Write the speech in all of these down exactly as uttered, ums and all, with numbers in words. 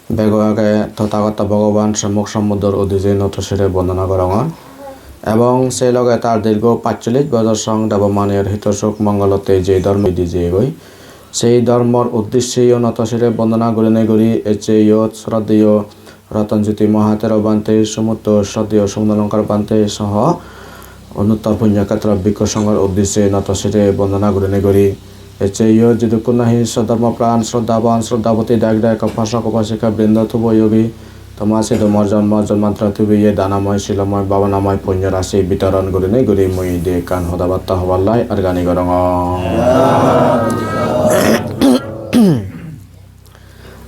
Bego age Tothagoto Bhogoban Sommok Sombuddhor uddije noto sire bondona gorongor. Ebong sei loge tar dirgho pachchollish bojor song Debomanir hitosuk mongolotte je dhormo di jeyegoi, sei dhormor uddisseyo noto sire bondona gurinei guri ecche iyot sroddheyo Roton Jyoti Mahathero Bhante, sumutto sroddheyo Sumanalankar Bhante soho Onuttor Punyokhetro Bhikkhu Songhor uddisse noto sire bondona gurinei guri ecche iyot jidukkun nahi sodhormo pran, sroddhaban, sroddhaboti dayok dayika, upasok upasika brindo, tubo yogi, toma sidu mor jonmo jonmantore tubiye danamoy, silomoy, bhabanamoy punyo rasi bitoron gurinei guri mui indi ekkan hoda batta hobar lai argani gorongor.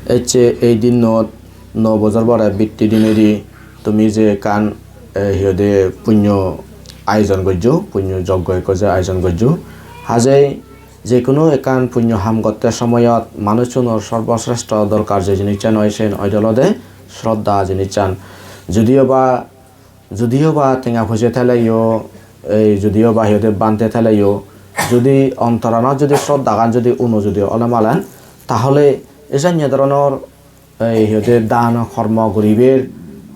Ecche ei dinnot nuo bojor pore bitti dinedi tumi je ekkan, eh, hi hoide punyo ayojon gojjo, punyo joggo ekko je ayojon gojjo. Hajei je hono ekkan punyo ham gotte somoyot manuchunor sorbosresto dorkar je jinissan oi, sen oide olode sroddha jinissan. Judiyo ba, judiyo ba tenga poije theleyo, ei judiyo ba hi hoide bhante theleyo, judi ontoranot judi sroddhagan judi uno judi ole malen, tahole ei janye dhoronor ei hi hoide dan kormo guribar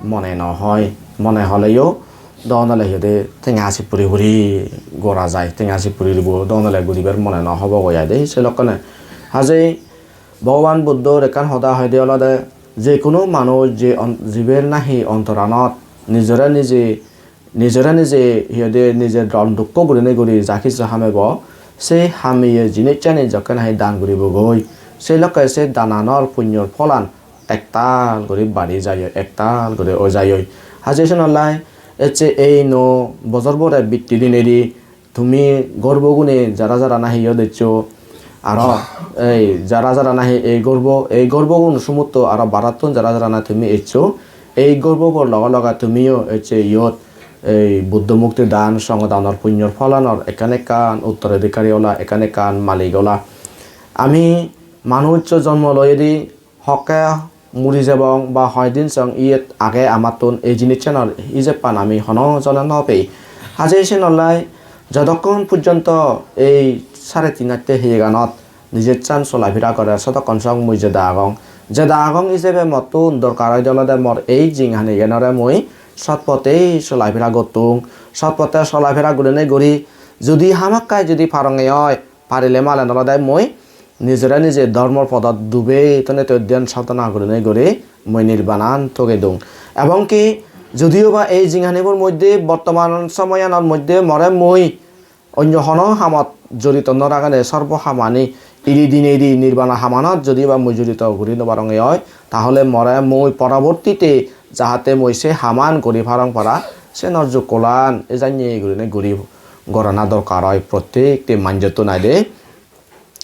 mone no hoi, mone holeyo don ole hi hoide tenga sip puri puri gora jai, tenga sip puri puri don ole guribar mone no hobo goi ai de se lokkene. Hajei Bhogoban Buddhor ekkan hoda hoide olode, je hono manuj je on-, jiber nahi ontoranot nijore nije, nijore nije hi hoide nije don dukko gurinei guri ja hissu hamebo, se hameye jinissani jokke nahi dan guribogoi, se lokke se dananor punyor pholan ektal guri bari jai oi, ektal guri oi jai oi. Hajei senollai ecche ei nuo bojor pore bitti dinedi tumi gorbogune jara jara nahi iyot eccho, aro ei jara jara nahi ei gorbo, ei gorbogun sumutto aro barottun jara jara nahi tumi eccho, ei gorbobor loge loge tumiyo ecche iyot ei Buddho murti dan, songho danor punyor pholanor ekkan ekkan uttoradhikari ola, ekkan ekkan malik ola. Ami manuccho jonmo loyedi hokke muri jebong ba hoi din song iyet age amattun, ei jinissanor ijebban ami hono jone no pei. Hajei senollai jodokkon pojjonto ei sare tin atte heyeganot nijessan solafira gorer, sodokkon song mui jeda agong. Jeda agong ijebe mottun dorkar oide olode mor ei jinghaniganore mui sot pote solafira gottung, sot pote solafira gurinei guri judi hamakkai judi paronge oi, parile malen olode mui nijore nije dhormor podot dube tone toi dhyan sadhona gurinei guri mui nirbanan togei dung. Ebong ki judiyo ba ei jinghanibor moddhe, bortoman somoyanor moddhe more mui onyo hono hamot jorito no ragene sorbo hamani iri dinei di nirbana hamanot judi ba mui jorito guri no paronge oi, tahole more mui porobortite jahate mui se haman guri parong para, senor jukkolan ejanye gurinei guri gorana dorkar oi prottekti manjottun aide.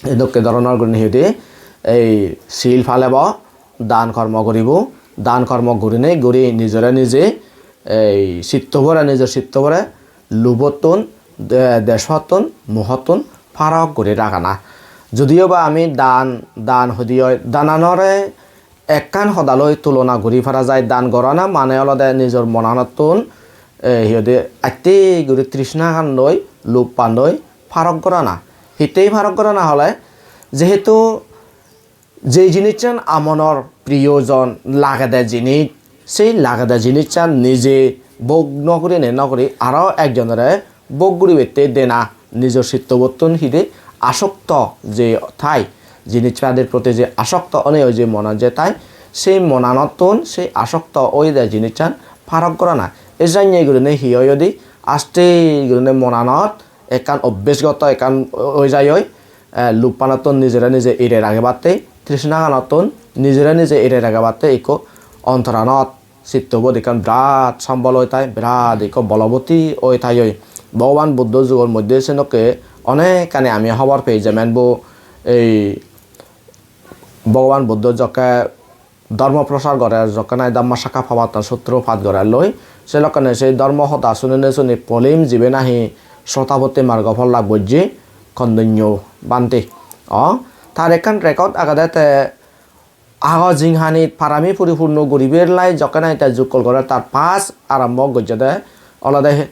Ei dokke doronor gurinei hi hoide ei sil palebo, dan kormo guribo, dan kormo gurinei guri nijore nije ei sittobore, nijor sittobore lubottun, de-, deshottun, muhottun parok guri ragana. Judiyo ba ami dan, dan hudi oi, dananore ekkan hodaloi tulona guri para jai, dan gorana mane olode nijor monanottun, eh, hi hoide, atte guri trishnagan loi, luppan loi parok gorana. Hittei parok gorana hole, jehetu je jinissan amonor priyojon lagede jinis, sei lagede jinissan nije bhog no gurinei no guri aro ekjonore bhog guribette dena, nijor sittobottun hide asokto je thai, jinispadir proti je asokto onei oi je monot je thai, sei monanottun sei asokto oide jinissan parok gorana. Ejanye gurinei hi oi odi, aste gurinei monanot ekkan obbesgoto ekkan oi jai oi, eh, luppanottun nijore nije ire ragebatte, trishnaganottun nijore nije ire ragebatte ikko ontoranot sittobot ekkan birat sombol oi thai, birat ikko boloboti oi thai oi. Bhogoban Buddho jugor moddhe senokke onekkani ami hobor pei, jemen bo ei Bhogoban Buddho jokke dhormo prochar gorer, jokke nahi Dhammasakka Pavattana Sutro pat gorer loi, se lokkene sei dhormo hoda sunine suni polim jibe nahi Srotapotti margo phol lab gojje Kondonyo Bhante. O, tar ekkan record agede, te ago jinghanit parami puripurno guribar lai jokke nahi te jukkol gore, tar pass arombo gojjede olode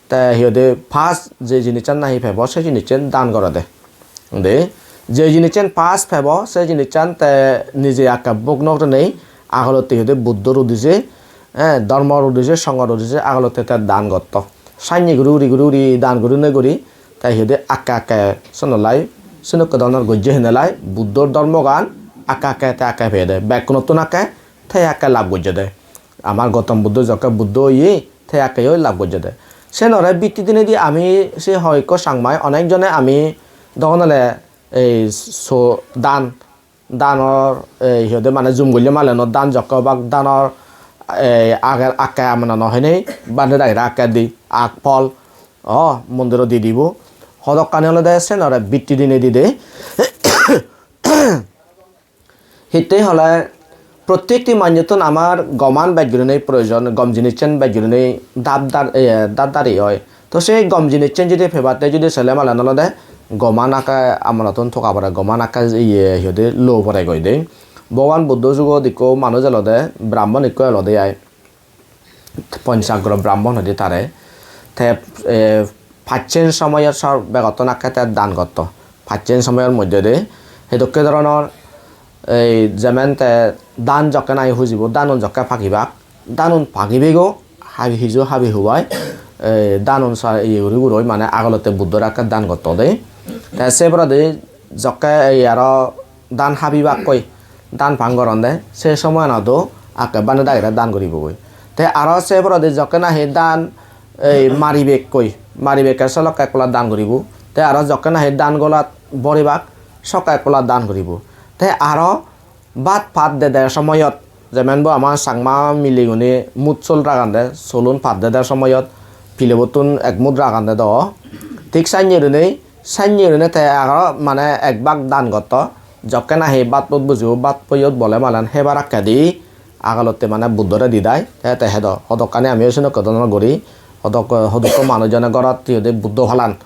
te hi hoide pass je jinissan nahi pebo se jinissan dan gorede. De, je jinissan pass pebo se jinissan te nije akke bhog no gurinei agolotte hi hoide Buddhor udije, eh, dhormor udije, songhor udije agolotte te dan gotto. Sanye guri uri guri uri dan guri ne guri te hi hoide akke akke sonolai senokke dhoronor gojje henelai Buddhor dhormogan akke akke te akke peyede. Bekkunottun akke te akke lab gojjede. Amar Gautam Buddho jokke Buddho oye, te akke oi lab gojjede. Senore bitti dinedi ami se hoi ekko Changmai onek jone ami dogonole ei so dan, danor ei hi hoide mane jum golle male no dan jokke obak danor ei age akke amana no henei bande dagire akke di ak phol o mondiro di dibo. Hodokkani olode senore bitti dinedi de. Hittey hole prottekti manjottun amar goman bej gurinei proyojon, gom jinissen bej gurinei dab dar, eh, dar dari oi. To se gom jinissen jodi pebatte jodi sele malen olode goman akke amonottun toga pore, goman akke iye hi hoide lo pore goi de. Bhogoban Buddho jugot ikko manuj elode, Brahmon ikko elode ai. Ponchagro Brahmon hoide tare. Te, eh, pacchen somoyot sor begottun akke te dan gotto. Pacchen somoyor moddye de hedokke dhoronor ei jemen te dan jokke nahi hujibo, danun jokke pagibak, danun pagibego habi hiju habi hubai, eh, danun sa iye guri guroi mane agolotte Buddhor akke dan gotto de. Te se poredi jokke ei aro dan habibakkoi, dan pang goronde, se somoyanot do akke bhante dagire dan guribogoi. Te aro se poredi jokke nahi dan ei maribekkoi, maribekke solokke ekkola dan guribo. Te aro jokke nahi dan golat boribak, sokke ekkola dan guribo. Te aro bhat pat dede somoyot, jemen bo ama Changma milegune mut sol ragande, solun pat dede somoyot pilebottun ek mut ragande do. Thik sannye gurinei, sannye gurinei te aro mane ek bak dan gotto. Jokke nahi bhat pot bujibo, bhat poyot bole malen hebar akkedi agolotte mane Buddhore didai. Te, te hedo, hodokkani amiyo senokke dhoronor guri, hodok-, hodokko manujone gorot hi hoide Buddho palan,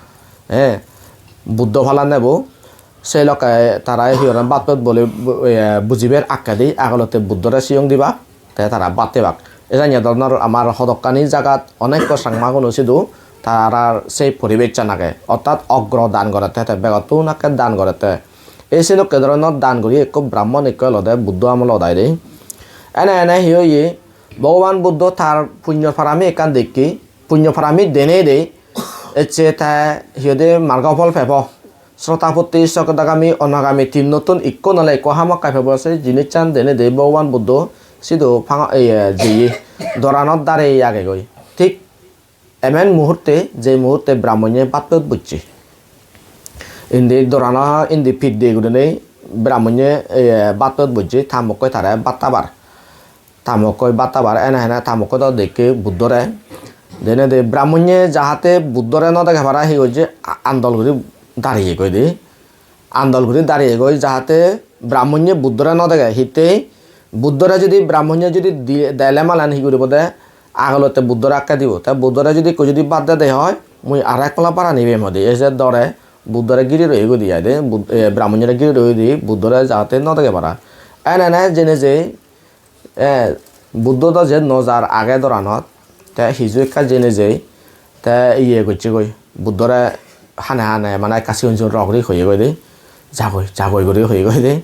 eh, Buddho palan nebo. Se lokke tara hi horon bhat pot bole bu-, eh, bujiber akkedi agolotte Buddhore siyong dibak, te tara bhat hebak. Ejanye dhoronor amar hodokkani jagat onekko Changmaguno sidu tarar sei poribessan age, ortat ogro dan gorette, te begottun akke dan gorette. Ei senokke dhoronor dan guri ekko Brahmon ekko olode Buddho amolot aide. Ene ene hi oye, Bhogoban Buddho tar punyo parami ekkan dekke, punyo parami denei de, ecche te hi hoide margo phol pebo. Srotapatti, Sokdagami, Onagami tinnottun ikko nole ikko hamakkai pebo se jinissan denei de Bhogoban Buddho sidu panga-, iye, jeye doranot darei agegoi. Thik emen muhurte, je muhurte Brahmonye bhat pot bocche. Indi dorano indi pit de gurinei Brahmonye, eh, bhat pot bocche, ta mokkoi tare bhat habar. Ta mokkoi bhat habar, ene hene ta mokkoi do dekke Buddhore. Denedi Brahmonye jahate Buddhore no dege para hi gojje, a-, andol guri dariyegoi de. Andol guri dariyegoi, jahate Brahmonye Buddhore no dege. Hittey Buddhore judi Brahmonye judi di-, dele malen hi guribo de, agolotte Buddhore akke dibo. Te Buddhore judi ekko judi bhat dede hoi, mui aro ek pala bara nibem hode. Ei je dore Buddhore giri roye goi de ai de, Bud-, eh, Brahmonyore giri roye de, Buddhore jahate no dege para. Ene ene jene jei, eh, Buddho do je no jar age doranot, te hiju ekka jene jei, te iye gocchegoi, Buddhore hane hane mane ekka sigon sigon rok ri hoyegoi de, "Jagoi, jagoi," guri hoyegoi de.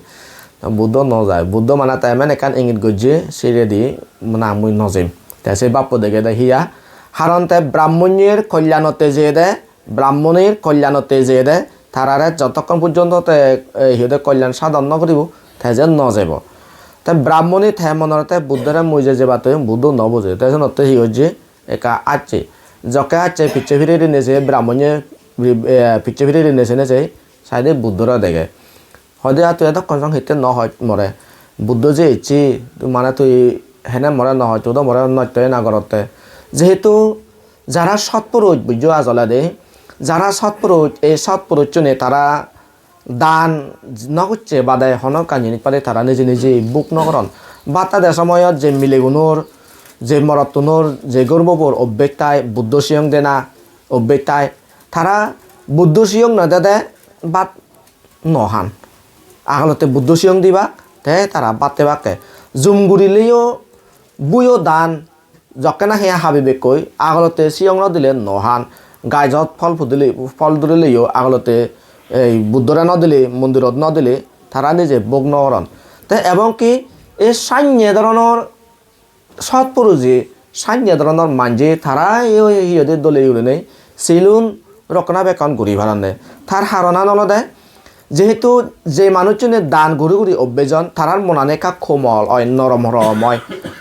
Buddho no jai. Buddho mane te emen ekkan ingit gojje, siredi, "Na, mui no jem." Te se bappo degede hiya? Haron te Brahmonyer kollanotte jeyede, Brahmonir kollanotte jeyede, tarare jotokkon pojjonto te, eh, hi hoide kollan sadon no guribo, te je no jebo. Te Brahmoni te monore te Buddhore mui je jebatte Buddho no buje. Te senotte hi gojje? Ekka acche. Jokke acche picche phiri rinei se Brahmonye, eh, picche phiri rinei se ne se saide Buddhore dege. Hoide, "Ar tui edokkon song hitte no hoj more? Buddho je ecche, tui mane tui hene more no hoj, tui do more nosto na gorotte." Jehetu jara sotpuruj, bujjo ajolede, jara sotpuruj, ei sotpuruchchune tara dan no gocche bade hono ekkan jinis pade tara nije nije bhug no goron. Bhat hade somoyot je milegunor, je morottunor, je gorbobor obbek tai, Buddho siyong dena obbek tai, tara Buddho siyong no dede bhat no han. Agolotte Buddho siyong dibak, te tara bhat hebakke. Jum gurileyo buyo dan, jokke nahi habibekkoi, agolotte siyong no dile no han. Gajot phol pudile, phol dhurileyo agolotte ei Buddhore no dile, mondirot no dile, tara nije bhog no goron. Te ebong ki Ei sanye dhoronor sotpuruje, sanye dhoronor manje tara ei, ei, ei, iyot dole gurinei silun rokkona bekkon guri paronde. Tar haronan olode, jehetu je manuchchune dan guri guri obbejon, tarar monani ekka komol oi, norom horom oi.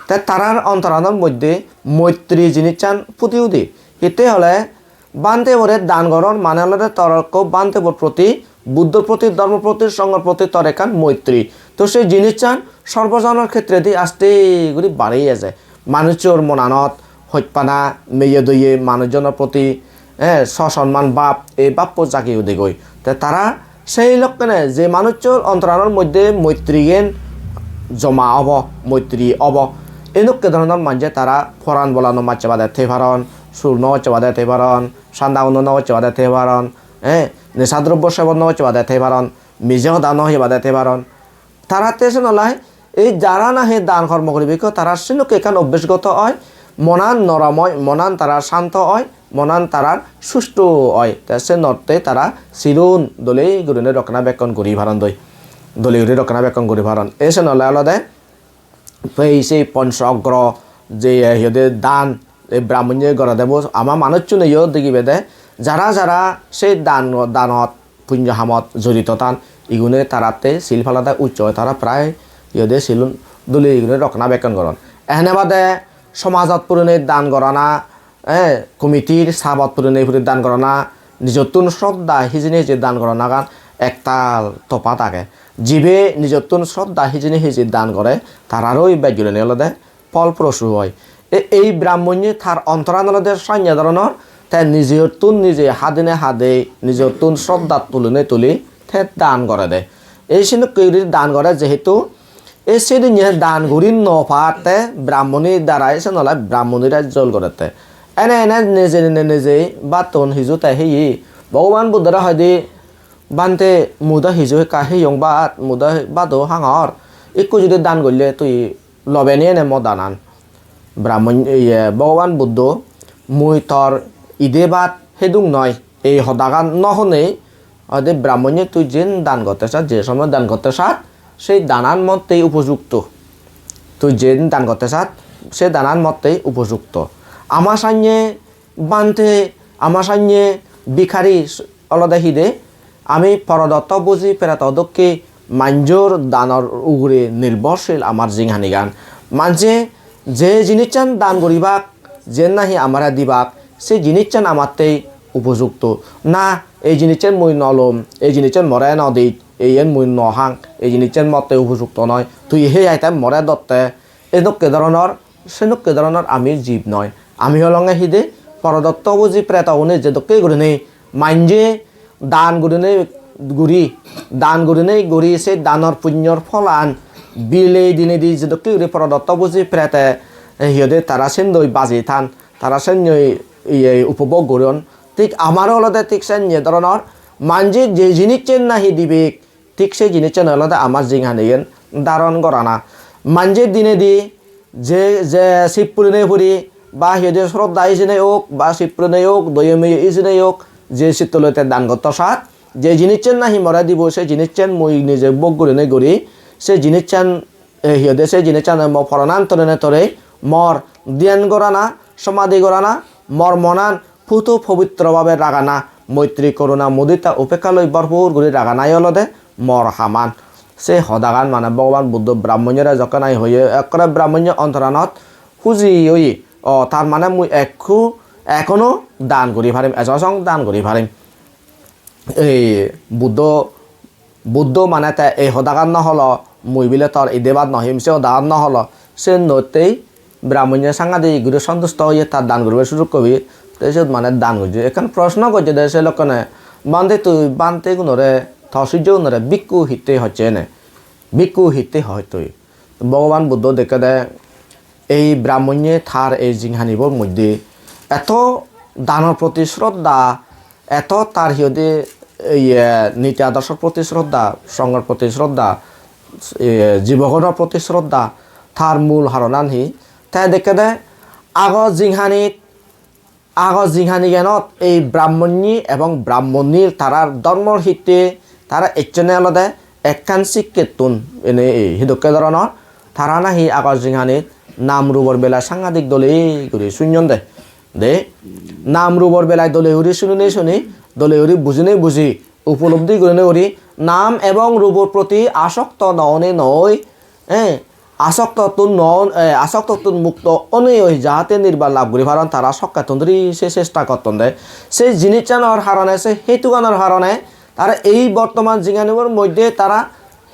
Te tarar ontoranor moddhe moitri jinissan pudi udi. Hitte hole, bhante bore dan goron mane olode tor ekko bhante bor proti, Buddhor proti, dhormor proti, songhor proti tor ekkan moitri. To se jinissan sorbojonor khetredi aste guri bari eje. Manuchor monanot hojpana, meye doye manuchjonor proti, eh, sosonman bhab, ei bhabbo jagi udegoi. Te tara sei lokkene je manuchor ontoranor moddhe moitrigen joma obo, moitri obo, edokke dhoronor manje tara poran bolano macche bade thei paron, sur no gocche bade thei paron, sanda uno no gocche bade thei paron, eh, nesa drobbo sebon no gocche bade thei paron, mije hoda no hoye bade thei paron. Tara te sen olai ei jara nahi dan kormo guribe ikko, tara senokke ekkan obbesgoto oi, monan norom oi, monan tara santo oi, monan tarar susto oi. Te senotte tara silun dole gurinei rokkona bekkon guri paron doi. Dole guri rokkona bekkon guri paron. Ei sen ole olode ei sei poncho ogro je, eh, hi hoide dan, ei brahmonye gorede bo ama manuchchuneyo digibede, jara jara sei dan, danot, punyo hamot jorito tan, igune taratte sil palade uccho oi, tara prai hi hoide silun dole igune rokkona bekkon goron. Ehene bade somajot purinei dan gorana, eh, committee-r sabot purinei puri dan gorana, nijottun sroddha hijeni hiji dan goranagan ektal topat age. Jibe nijottun sroddha hijeni hiji dan gore, tararoi bej gurinei olode pholprosu oi. E-, ei brahmonye tar ontoran olode sanye dhoronor, te nijottun nije hadine hade, nijottun sroddha tulinei tuli te dan gorede. Ei senokke guri dan gore jehetu, ei sedinne dan guri no patte brahmoni darai sen ole brahmonire jol gorette. Ene ene nije nije nije battun hiju te heye. Bhogoban Buddhore hoide, "Bhante, mui do hiju ekka heyong bat, mui do bado hangor. Ikku judi dan golle tui lobe ni ene mo danan?" Brahmon, iye, Bhogoban Buddho, "Mui tor ide bat hedung noi." Ei hodagan no honei, hoide, "Brahmonye, tui jen dan gotte sat, je somoy dan gotte sat, sei danan mottei upojukto. Tui jen dan gotte sat, sei danan mottei upojukto. Ama sanye bhante, ama sanye bhikhari olode hide, ami porodotto buji preto dokke manjor danor ugure nirbhorsil amar jinghanigan. Manje je jinissan dan guribak, jen nahi amare dibak, se jinissan amattei upojukto. Na, ei jinissan mui no lom, ei jinissan more no dij, iyen mui no hang, ei jinissan mottei upojukto noi. Tui he item more dotte." Edokke dhoronor, senokke dhoronor ami jib noi. Ami olonge hide, porodotto buji pretogune jedokke gurinei manje dan gurinei guri, dan gurinei guri, se danor punyor pholan bilei dinedi jedokke guri porodotto buji prete, eh, hi hoide, tara sendoi baji than, tara sennoi iye upobhog goron. Thik amaro olode thik senne dhoronor, manje je jinissen nahi dibek, thik se jinissen olode amar jinghanigan dharon gorana. Manje dinedi je, je sip purinei puri, ba hi hoide sroddha hijeni ok, ba sip purinei ok, doye meye hijeni ok, je sittoloi te dan gotto sat, je jinissen nahi more dibo, se jinissen mui nije bhog gurinei guri, se jinissen, eh, hi hoide, se jinissen mo poranan torene tore mor dhyan gorana, somadhi gorana, mor monan puto pobitro bhabe ragana, moitri, koruna, mudita, upekka loi bhorpur guri raganai olode mor haman. Se hodagan mane Bhogoban Buddho brahmonyore jokke nahi hoye, ekkore brahmonyo ontoranot huji oye. O, tar mane mui ekku, ekono dan guri parim, ejo song dan guri parim. Ei Buddho, Buddho mane te ei hodagan no holo, "Mui bile tor idebat no him," se hodagan no holo. Sennottei brahmonye sangadik guri sontusto oye, tar dan guribar sujug gobi. Te siyot mane dan gojje. Ekkan proshno gojje de se lokkene, "Bhante, tui bhantegunore, tor sijjogunore bhikkhu hittei hocche ene? Bhikkhu hittei hoj tui?" Bhogoban Buddho dekkede ei brahmonye tar ei jinghanibor moddhe eto danor proti shraddha, eto tar hi hoide, iye, niti adorsor proti shraddha, songhor proti shraddha, iye, jibogonor proti shraddha, tar mul haronan hi? Te dekkede ago jinghanit Ago jinghaniganot ei brahmonye ebong brahmonir tarar dhormor hitte tara ecchonne olode ekkan sikkettun, ene ei hidokke dhoronor, Tara nahi agor jinghanit nam rubor belai sangadik dole guri sunyon de. De, nam rubor belai dole guri sunine suni, dole guri bujine buji, upolobdhi gurine guri, nam ebong rubor proti asokto no one noi, eh, asoktottun non, eh, asoktottun mukto onei oi jahate nirban lab guri paron, tara sokkettun dhuri se chesta gotton de. Se jinissanor harone, se hetuganor harone tara ei bortoman jinghanibor moddhe tara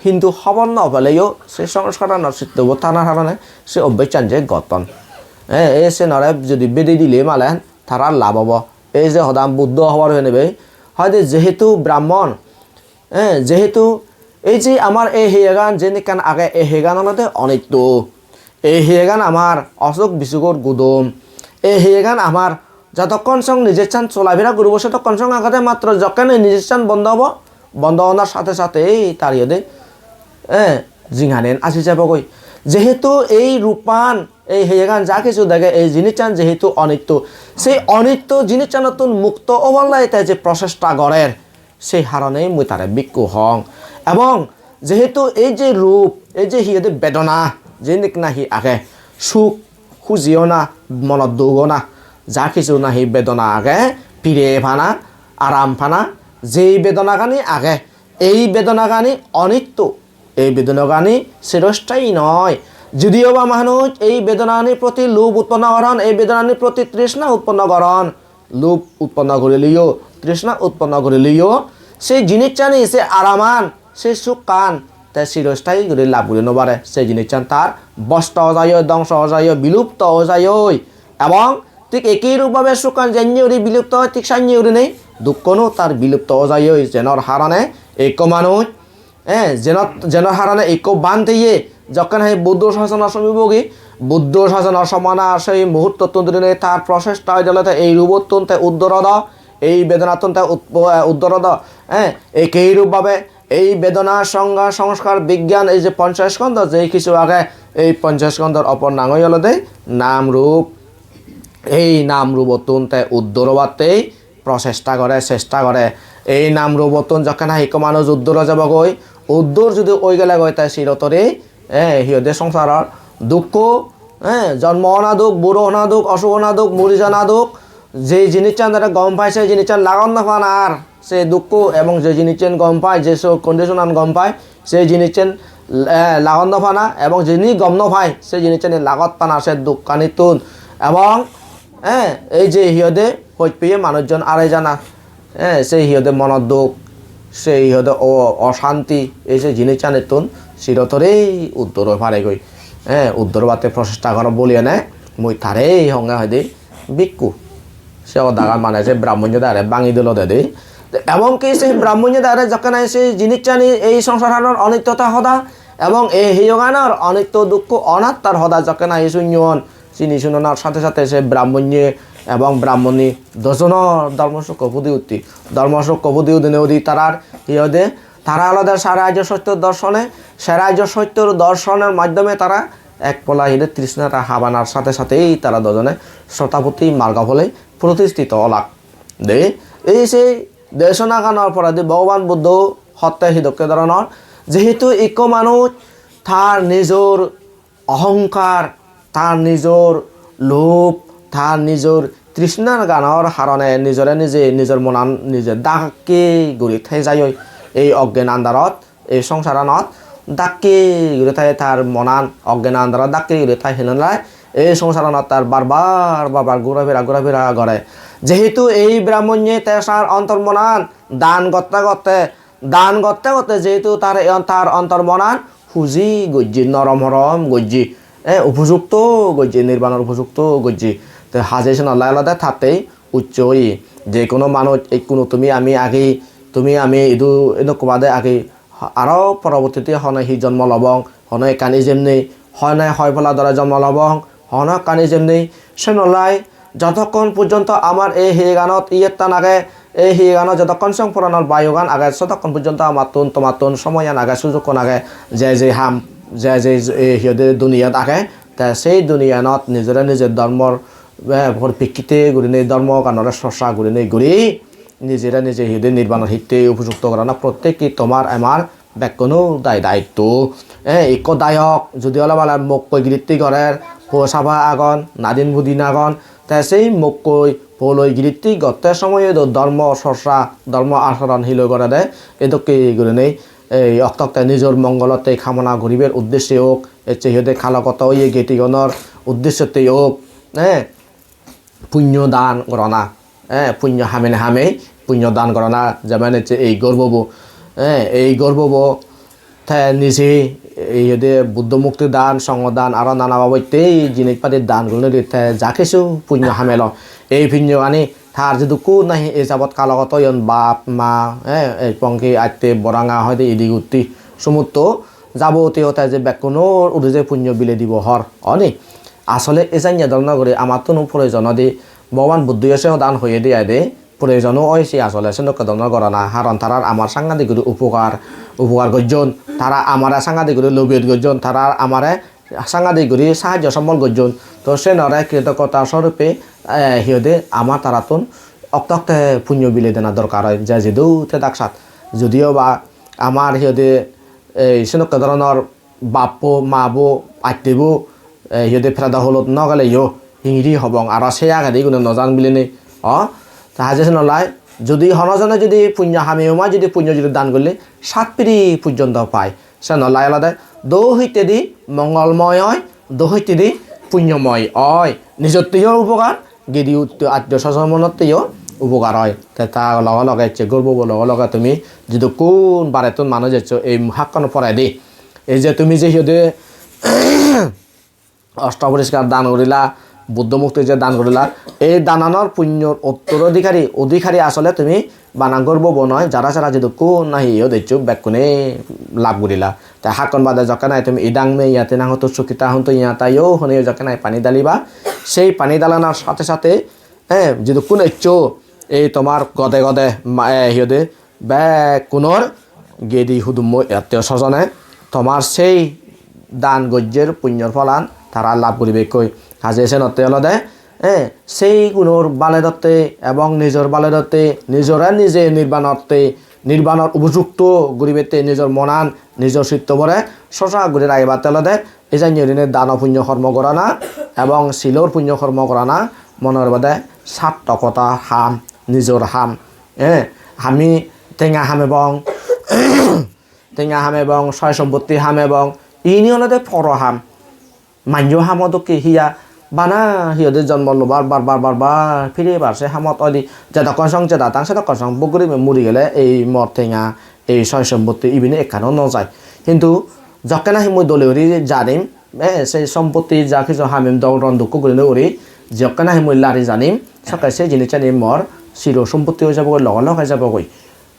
hintu hobor no peleyo se songskarano chittobo thanar harone se obbechan je gotton. Eh, ei senore jodi bedi dile malen tara lab obo. Ei je hodan Buddho hobor penebe, hoide jehetu Brahmon, eh, jehetu ei je amar ei heyegan jen ekkan age, ei heyegan olode onitto. Ei heyegan amar osuk bisugor gudum. Ei heyegan amar jotokkon song nijessan solafera guribo, sotokkon song agede, matro jokken ei nijessan bondo obo, bondo onar sathe sathe ei tar iyede, eh, jinghanen aji jebogoi. Jehetu ei ruppan, ei heyegan ja kichu dege, ei jinissan jehetu onitto, sei onitto jinissanottun mukto obar lai te je prochesta gorer, sei harone mui tare bhikkhu hong. Ebong jehetu ei je rup, ei je hi hoide bedona, jenik nahi age, suk, huji ona, monot duk ona, ja kichu nahi bedona age, pire pana, aram pana, jei bedonagani age, ei bedonagani onitto, ei bedonagani chirostayi noi. Judiyo ba manuj ei bedonani proti lub utponno goron, ei bedonani proti trishna utponno goron, lub utponno gurileyo, trishna utponno gurileyo, se jinissani, se araman, se sukkan te chirostayi guri lab guri no pare. Se jinissan tar bosto ojayoi, dongso ojayoi, bilupto ojayoi. Ebong thik ekei rup bhabe sukkan jennye guri bilupto oi, thik sannye gurinei dukkono tar bilupto ojayoi. Jenor harone ekko manuj, eh, jenot, jenor harone ekko bhanteye jokken he Buddho sasonor somoy bogi, Buddho sasonor somana sei muhurtottun dhurinei tar prochesta oi jole te ei rupottun te uddor odo, ei bedonattun te ut-, eh, uddor odo, eh, ekei rup bhabe ei bedona, songga, songskar, bigyan, ei je ponchoskondo je kichu age, ei ponchoskondor opor nang oi olode nam rup. Ei nam rupottun te uddor obattei prochesta gore, chesta gore. Ei nam rupottun jokken nahi ekko manuj uddor oi jebogoi, uddor judi oi gelegoi te sirotore, eh, hi hoide songsaror dukko, eh, jonmo ona duk, buro ona duk, osuk ona duk, muri jana duk, je jinissan tare gom pai, se jinissan lagot no pan ar, se dukko, ebong je jinissan gom pai, je so conditionan gom pai, se jinissan, eh, lagot no pana, ebong jini gom no pai, se jinissani lagot pana, se dukkanittun. Ebong, eh, ei je hi hoide hoj peye manujjon are jana, eh, se hi hoide monot duk, se hi hoide o-, oshanti, ei se jinissanittun sirotore uddor oi paregoi. Eh, uddor obatte prochesta goro boli ene, mui tare honge hoide bhikkhu. Se hodagan mane se Brahmonye dare bangi dilo dede. Te emon ki se Brahmonye dare jokken nahi se jinissani, ei songsarhanor onittota hoda ebong ei heyoganor onitto dukko onattar hoda jokken nahi sunyon, sini sunonor sathe sathe se Brahmonye ebong Brahmoni dojonor dhormo sukko pudi utti. Dhormo sukko pudi udine udi tarar hi hoide, tara olode sare arjo sotto dorshone, sare arjo sotto dorshonor maddhome tara ek pola hi hoide trishnara habanar sathe sathe ei tara dojone sotapatti margo phole protistito olak. De, ei sei desonaganor poredi Bhogoban Buddho hotte hi dokke dhoronor, jehetu ikko manuj tar nijor ohongkar, tar nijor lobh, tar nijor trishnar ganor harone nijore nije, nijor monan nije dakke guri thei jayoi. Ei oggen andarot, ei songsaranot dakke guri thai tar monan, oggen andarot dakke guri thai henonai ei songsaranot tar bar bar, bar bar ghura phira, ghura phira gore. Jehetu ei Brahmonye te tar ontor monan dan gotte gotte, dan gotte gotte jehetu tar ei on-, tar ontor monan huji gojje, norom horom gojje, eh, upojukto gojje, nirbanor upojukto gojje. Te haje senollai olode tattei ucche oye. Je hono manuj ekkunu tumi ami agi, tumi ami idu enokko bade agi, aro porobortite hono hi jonmo lobong, hono ekkan ijem nei, hono hoi pola dore jonmo lobong, hono ekkan ijem nei. Senollai jotokkon porjonto amar ei hiyeganot iyettan age, ei hiyeganot jotokkon song poranor bayogan age, sotokkon porjonto amattun tomattun somoyan age, sujokkon age, je je ham, je je, eh, hi hoide duniyat age, te sei duniyanot nijore nije dhormor, eh, poripekkite gurinei, dhormoganore chorcha gurinei guri, nijere nije hi hoide nirbanor hitte upojukto gorana prottekki tomar amar bekkuno dai daitto. Eh, ikko dayok judi ole bale mokkoi giritti gorer, po saba agon, nadin budin agon, te sei mokkoi poloi giritti gotte somoyot do dhormo chorcha, dhormo acharon hiloi gorede, edokke gurinei ei okte okte nijor mongolotte kamona guribar uddesye ok, ecche hi hoide kalogoto oye gedigunor uddesyotte ok, eh, punyo dan gorana, eh, punyo hamene hame punyo dan gorana, jemon ecche ei gorbobo, eh, ei gorbobo te nije ei hoide Buddho mukti dan, songho dan, aro nana babotte jinis padi dan gurinei te ja kisu punyo hamelo. Ei punyogani tar jidukkun nahi ei jabot kalogoto oyon bap, ma, eh, ei pongki atte boranga hoide idi gutti sumutto jabotiyo te je bekkunor udi je punyo bile dibo hor, oni? Asole ejanye dhoronor guri amattun proyojon ode, Bhogoban Buddho yo se hodan hoye de aide, proyojon o oi se asole senokke dhoronor gorana, haron tarar amar sangadik guri upokar, upokar gojjon, tara amare sangadik guri lobiyot gojjon, tara amare sangadik guri sahajjo sombol gojjon. To senore kritoggota sorupe, eh, hi hoide, amar tarattun okte okte punyo bile dena dorkar oi, je jidu te dak sat. Judiyo ba amar hi hoide ei senokke dhoronor bappo, mabo, attebo, eh, hi hoide predo holot no geleyo, hingiri hobong, aro se agede iguno no jan bilinei. O, ta haje senolai, judi hono jone judi punyo hame oma, judi punyo judi dan golle, sat piri pojjonto pai. Senolai olode do hittedi mongolmoy oi, do hittedi punyomoy oi. Nijotteyo upokar, gedi utto attiyo sojomonotteyo upokar oi. Te ta loge loge ecche gorbobo loge loge tumi jidukkun barettun manuj eccho ei hakkon poredi. Ei je tumi je hi hoide osto poriskar dan gorila, Buddho mukti je dan gorila, ei dananor punyor uttorodhikari, odhikari asole tumi bana gorbobo noi, jara jara jidukkun nahi iyot eccho bekkune lab gorila. Te hakkon bade jokke nahi tumi idang me yate na hotu sukhita hontu yata yo hone jokke nahi pani daliba, sei pani dalanar sathe sathe, eh, jidukkun eccho ei tomar gode gode ma-, eh, hi hoide bekkunor gedi hudummo attiyo sojone tomar sei dan gojjer punyor pholan tara lab guribekkoi. Haje senotte olode, eh, sei gunor baledotte ebong nijor baledotte, nijore nije nirbanotte, nirbanor upojukto guribette nijor monan, nijor sittobore soja guri ragibatte olode ejanye gurinei dano punyo hormo gorana ebong silor punyo hormo gorana mone goribade sartokota ham, nijor ham. Eh, ami tenga hamebong, tenga hamebong, soy sompotti hamebong, ini olode poro ham. Manjo hamo dokke hiya bana hi hoide jonmo lobar bar bar bar bar pire bar se hamot oide jedokkon song jeda tang sedokkon song buk guri muri gele ei mor tenga, ei soy sompotti ibini ekkano no jai. Hintu jokke nahi mui dole guri janim, eh, sei sompotti ja kisu hamim dol ron dukko gurinei guri, jokke nahi mui lari janim, sokke sei jinissani mor siro sompotti oi jabogoi, loge loge jabogoi,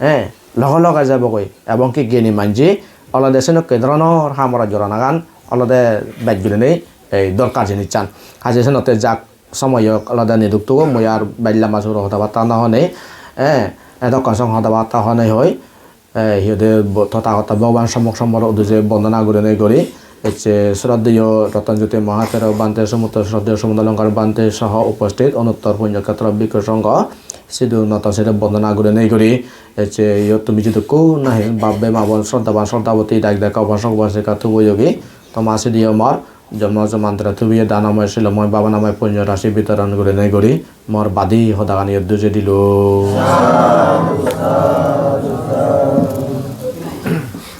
eh, loge loge jabogoi. Ebong ki geni manje olode senokke dhoronor ham oraj goranagan olode bej gurinei ei dorkar jinissan. Haje senotte jak, somoyo olode niduk tugo, mui ar bej lamba suro hoda batta no honei, eh, edokkon song hoda batta honei hoi. Eh, hi hoide bo-, Tothagoto Bhogoban Sommok Sombuddhor uddije bondona gurinei guri, ecche sroddheyo Roton Jyoti Mahathero Bhante, somotto sroddheyo Sumodolongkar Bhante soho uposthit Onuttor Punyokhetro Bhikkhu Songho, sidu noto sire bondona gurinei guri, ecche iyot tumi jidukkun nahi bab bei ma bon, sroddhaban sroddhaboti, dak dak upasok upasika tubo yogi, toma sidiyo mor jonmo jonmantore tubiye danomoy, silomoy, bhabanamoy punyo rasi bitoron gurinei guri, mor badi hodagani iyot dujei dilung.